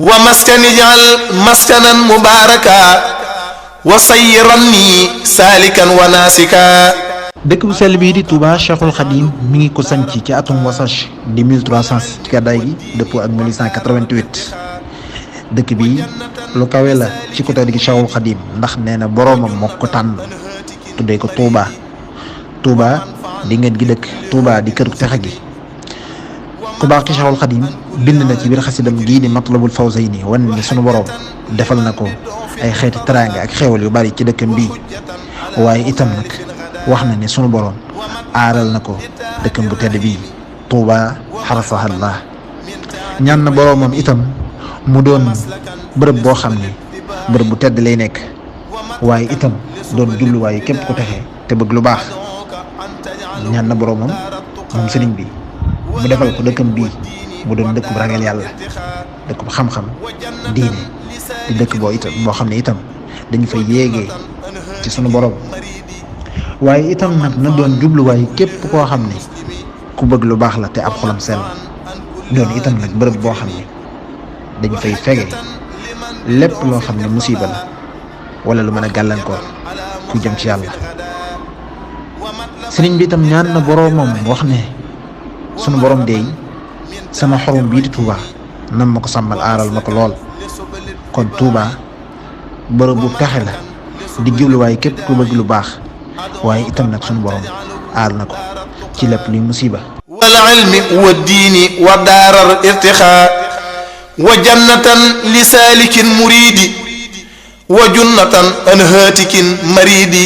ومسكن اجعل مسكنا مباركا وصيرني سالكا وناسكا. dëkk bu sell bii di Touba Cheikhul Khadim mi ngi ko sanc ci atum wasage di 1300 ci gàddaay gi dëppoo ak 1888 dëkk bi lu kawe la ci ko tedd gi Cheikhul Khadim ndax nee na boroomam moo ko tànn tuddee ko Touba. Touba di ngeen gi dëkk Touba di kër texe gi. ku baax ki Cheikhul Khadim bind na ci biir xasidam gii di Matlabul Fawzayni wan ni sunu borom defal na ko ay xeeti teraanga ak xewal yu bari ci dëkkam bii waaye itam nag wax na ne sunu borom aaral na ko dëkkam bu tedd bii Touba xarasahallah. ñaan na boromam itam mu doon bërëb boo xam ne bërëb bu tedd lay nekk waaye itam doon jubluwaayu képp ku texe te bëgg lu baax. ñaan na boromam moom sëriñ bi mu defal ko dëkkam bii mu doon dëkk bu ragal yàlla, dëkk bu xam-xam diine, di dëkk boo xam ne itam dañu fay yéegee ci sunu borom waaye itam nag na doon jubluwaay képp koo xam ne ku bëgg lu baax la te ab xolam sell. doon itam nag bërëb boo xam ne dañu fay fege lépp loo xam ne musiba la wala lu mën a gàllankoor ku jëm ci yàlla. sëriñ bi itam ñaan na boroomam wax ne sunu borom deey sama xorom bii di Touba nam ma ko sàmmal aaral ma ko lool. kon Touba bërëb bu taxe la di jubluwaay képp ku bëgg lu baax waaye itam nag sunu borom aar na ko ci lépp luy musiba. wal ilmi wa diini wa daaral irtixaa wa jannatan li saalikin muriidi wa junnatan an haatikin mariidi